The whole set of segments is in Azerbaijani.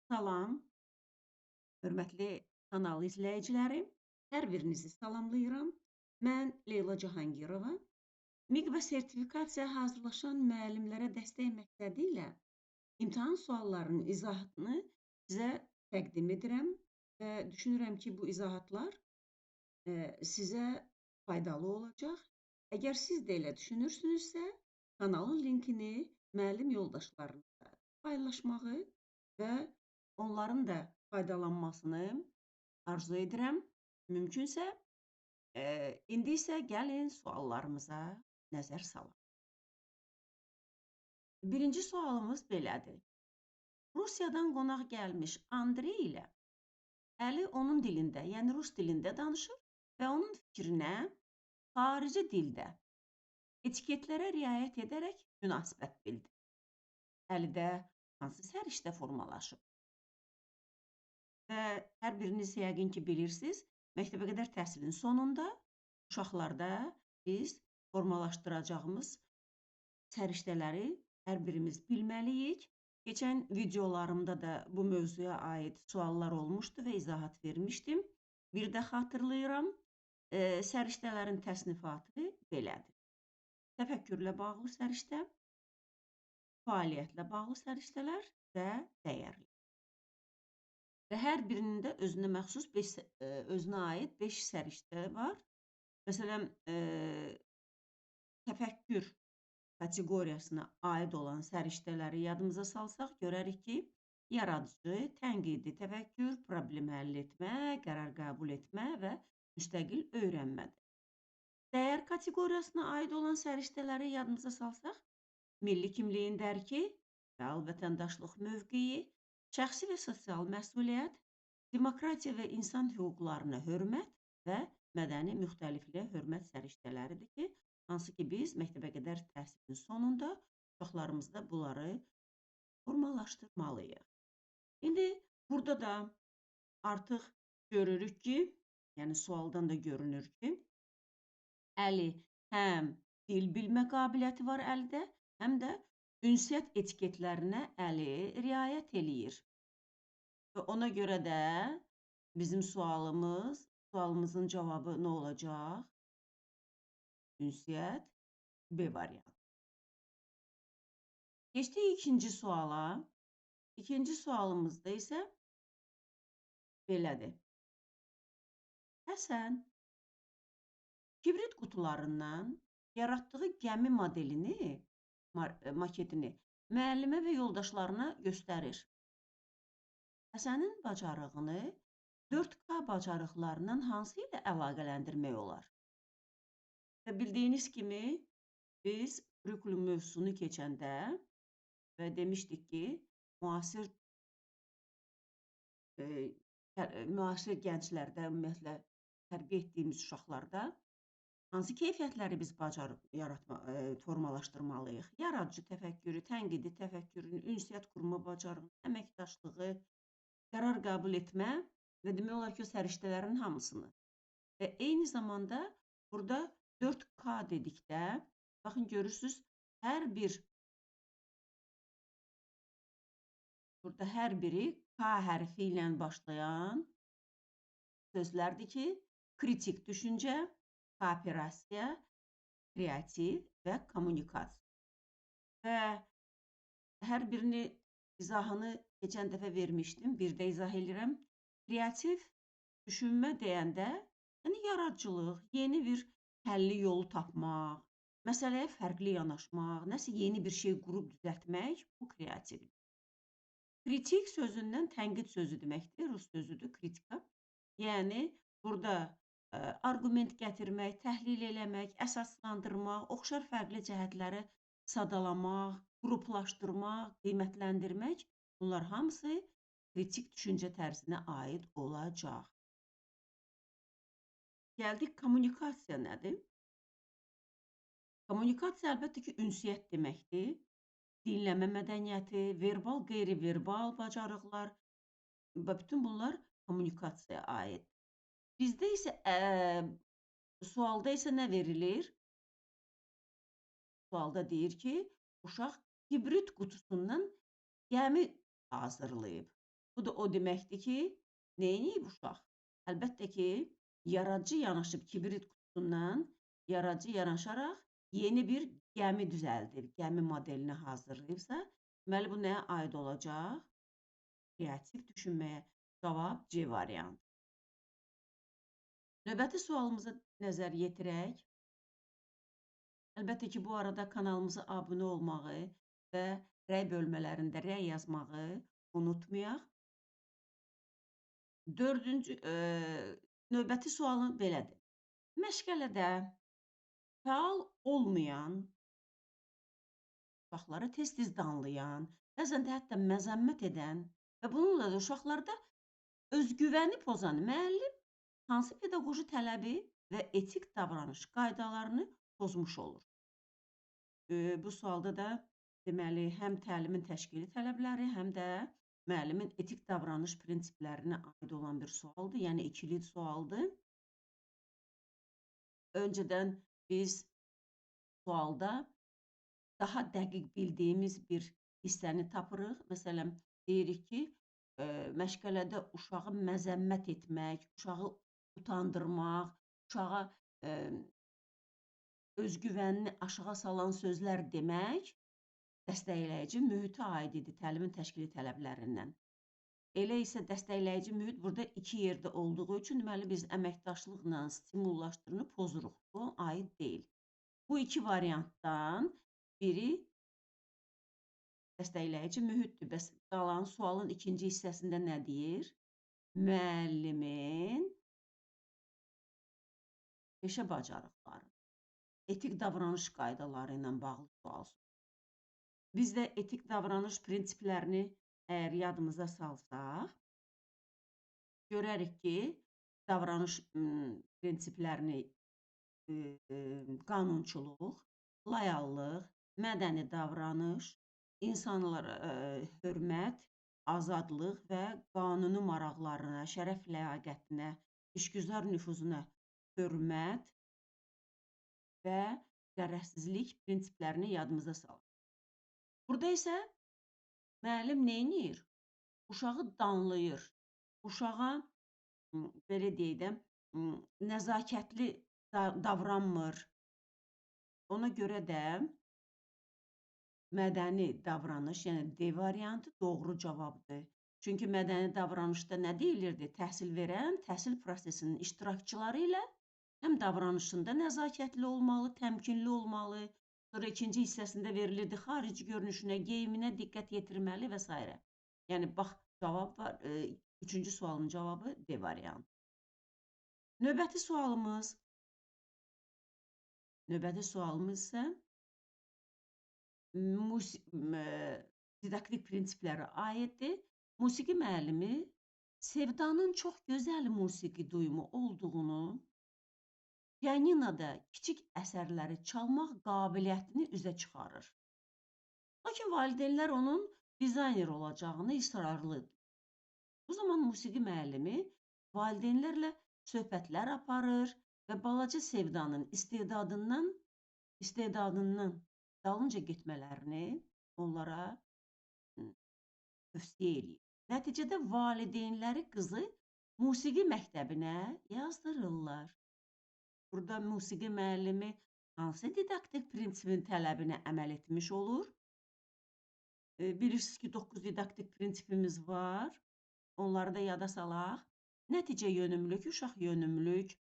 Salam, hörmətli kanal izləyiciləri, hər birinizi salamlayıram. Mən Leyla Cahangirova. MİQ və sertifikasiya hazırlaşan müəllimlərə dəstək məqsədi ilə imtahan suallarının izahatını sizə təqdim edirəm və düşünürəm ki, bu izahatlar sizə faydalı olacaq. Əgər siz də elə düşünürsünüzsə, kanalın linkini müəllim yoldaşlarınızla paylaşmağı və onların da faydalanmasını arzu edirəm. Mümkünsə, indi isə gəlin suallarımıza nəzər salaq. Birinci sualımız belədir. Rusiyadan qonaq gəlmiş Andrey ilə Əli onun dilində, yəni rus dilində danışır və onun fikrinə xarici dildə etiketlərə riayət edərək münasibət bildirir. Əlidə hansı səriştə formalaşıb? Və hər biriniz yəqin ki bilirsiniz, məktəbəqədər təhsilin sonunda uşaqlarda biz formalaşdıracağımız səriştələri hər birimiz bilməliyik. Keçən videolarımda da bu mövzuya aid suallar olmuşdu və izahat vermişdim. Bir də xatırlayıram, səriştələrin təsnifatı belədir. Təfəkkürlə bağlı səriştə, fəaliyyətlə bağlı səriştələr və dəyərli. Və hər birinin də özünə məxsus özünə aid 5 səriştə var. Məsələn, təfəkkür kateqoriyasına aid olan səriştələri yadımıza salsaq, görərik ki, yaradıcı, tənqidi təfəkkür, problem həll etmə, qərar qəbul etmə və müstəqil öyrənmədir. Dəyər kateqoriyasına aid olan səriştələri yadımıza salsaq, milli kimliyin dərki, real vətəndaşlıq mövqeyi, şəxsi və sosial məsuliyyət, demokratiya və insan hüquqlarına hörmət və mədəni müxtəlifliyə hörmət səriştələridir ki, hansı ki biz məktəbəqədər təhsilin sonunda uşaqlarımızda bunları formalaşdırmalıyıq. İndi burada da artıq görürük ki, yəni sualdan da görünür ki, Əli həm dil bilmə qabiliyyəti var Əlidə, həm də ünsiyyət etiketlərinə Əli riayət eləyir. Və ona görə də bizim sualımızın cavabı nə olacaq? Ünsiyyət B variantı. Keçdik ikinci suala. İkinci sualımızda isə belədir. Həsən kibrit qutularından yaratdığı gəmi modelini, maketini müəllimə və yoldaşlarına göstərir. Həsənin bacarığını 4K bacarıqlarından hansı ilə əlaqələndirmək olar? Və bildiyiniz kimi biz kurikulum mövzusunu keçəndə və demişdik ki, müasir gənclərdə, ümumiyyətlə tərbiyə etdiyimiz uşaqlarda hansı keyfiyyətləri biz bacarıb formalaşdırmalıyıq? Yaradıcı təfəkkürü, tənqidi təfəkkürünü, ünsiyyət qurma bacarığını, əməkdaşlığı, qərar qəbul etmə və demək olar ki, o səriştələrin hamısını. Və eyni zamanda burada 4K dedikdə, baxın görürsünüz, burada hər biri K hərfi ilə başlayan sözlərdir ki, kritik düşüncə, kooperasiya, kreativ və kommunikasiya. Və hər birini izahını keçən dəfə vermişdim, bir də izah edirəm. Kreativ düşünmə deyəndə, yəni yaradıcılıq, yeni bir həlli yolu tapmaq, məsələyə fərqli yanaşmaq, nəsə yeni bir şey qurub düzəltmək, bu kreativdir. Kritik sözündən tənqid sözü deməkdir, rus sözüdür, kritika. Yəni, burada arqument gətirmək, təhlil eləmək, əsaslandırmaq, oxşar fərqli cəhətləri sadalamaq, qruplaşdırmaq, qiymətləndirmək, bunlar hamısı kritik düşüncə tərzinə aid olacaq. Gəldik, kommunikasiya nədir? Kommunikasiya əlbəttə ki, ünsiyyət deməkdir. Dinləmə mədəniyyəti, verbal, qeyri-verbal bacarıqlar və bütün bunlar kommunikasiyaya aid. Bizdə isə, sualda isə nə verilir? Sualda deyir ki, uşaq kibrit qutusundan gəmi hazırlayıb. Bu da o deməkdir ki, nə edib uşaq? Əlbəttə ki, yaradıcı yanaşıb kibrit qutusundan yaradıcı yanaşaraq yeni bir gəmi düzəldib, gəmi modelini hazırlayıbsa, deməli, bu nəyə aid olacaq? Kreativ düşünməyə. Cavab C variantı. Növbəti sualımıza nəzər yetirək. Əlbəttə ki, bu arada kanalımıza abunə olmağı və rəy bölmələrində rəy yazmağı unutmayaq. Dördüncü, növbəti sualım belədir. Məşğələdə fəal olmayan, uşaqları tez-tez danlayan, bəzən də hətta məzəmmət edən və bununla da uşaqlarda özgüvəni pozan müəllim hansı pedaqoji tələbi və etik davranış qaydalarını pozmuş olur? Bu sualda da deməli, həm təlimin təşkili tələbləri, həm də müəllimin etik davranış prinsiplərinə aid olan bir sualdır. Yəni, ikili sualdır. Öncədən biz sualda daha dəqiq bildiyimiz bir hissəni tapırıq. Məsələn, deyirik ki, məşğələdə uşağı məzəmmət etmək, uşağı utandırmaq, uşağa özgüvənini aşağı salan sözlər demək dəstəkləyici mühitə aid idi təlimin təşkili tələblərindən. Elə isə dəstəkləyici mühit burada iki yerdə olduğu üçün, deməli, biz əməkdaşlıqla stimullaşdırını pozuruq. Bu aid deyil. Bu iki variantdan biri dəstəkləyici mühitdir. Bəs qalan sualın ikinci hissəsində nə deyir? Müəllimin peşə bacarıqları, etik davranış qaydaları ilə bağlı sual sorur. Biz də etik davranış prinsiplərini əgər yadımıza salsaq, görərik ki, davranış prinsiplərini qanunçuluq, layallıq, mədəni davranış, insanlara hörmət, azadlıq və qanuni maraqlarına, şərəf ləyaqətinə, işgüzar nüfuzuna hörmət və qərəzsizlik prinsiplərini yadımıza salır. Burada isə müəllim nə edir? Uşağı danlayır. Uşağa, belə deyək də, nəzakətli davranmır. Ona görə də mədəni davranış, yəni D variantı doğru cavabdır. Çünki mədəni davranışda nə deyilirdi? Təhsil verən təhsil prosesinin iştirakçıları ilə həm davranışında nəzakətli olmalı, təmkinli olmalı. Sonra ikinci hissəsində verilirdi xarici görünüşünə, geyiminə diqqət yetirməli və s. Yəni, bax, cavab var. Üçüncü sualın cavabı D variantı. Növbəti sualımız isə didaktik prinsiplərə aiddir. Musiqi müəllimi Sevdanın çox gözəl musiqi duyumu olduğunu, pianinoda kiçik əsərləri çalmaq qabiliyyətini üzə çıxarır. Lakin valideynlər onun dizayner olacağını israrlıdır. Bu zaman musiqi müəllimi valideynlərlə söhbətlər aparır və balaca Sevdanın istedadından dalınca getmələrini onlara tövsiyə eləyir. Nəticədə valideynləri qızı musiqi məktəbinə yazdırırlar. Burada musiqi müəllimi hansı didaktik prinsipin tələbinə əməl etmiş olur? Bilirsiniz ki, 9 didaktik prinsipimiz var. Onları da yada salaq. Nəticə yönümlülük, uşaq yönümlülük,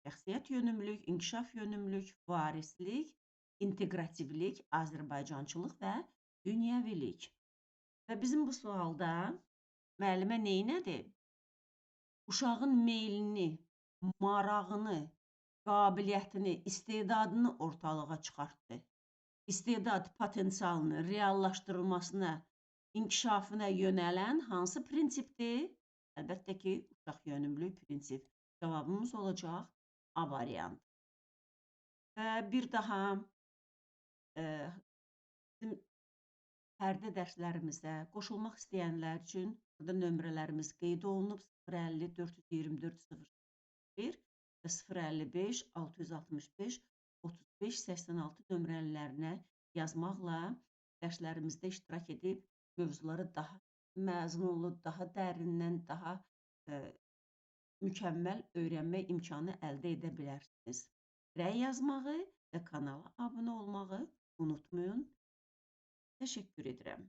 şəxsiyyət yönümlülük, inkişaf yönümlülük, varislik, inteqrativlik, azərbaycançılıq və dünyəvilik. Və bizim bu sualda müəllimə neynədir? Uşağın meylini, marağını, qabiliyyətini, istedadını ortalığa çıxartdı. İstedad potensialını reallaşdırılmasına, inkişafına yönələn hansı prinsipdir? Əlbəttə ki, uşaq yönümlü prinsip. Cavabımız olacaq A variantı. Və bir daha bizim fərdi dərslərimizə qoşulmaq istəyənlər üçün burada nömrələrimiz qeyd olunub: 050 424 01 və 055 665 35 86 nömrələrinə yazmaqla dərslərimizdə iştirak edib mövzuları daha Məzmunlu, daha dərindən, daha mükəmməl öyrənmə imkanı əldə edə bilərsiniz. Rəy yazmağı və kanala abunə olmağı unutmayın. Təşəkkür edirəm.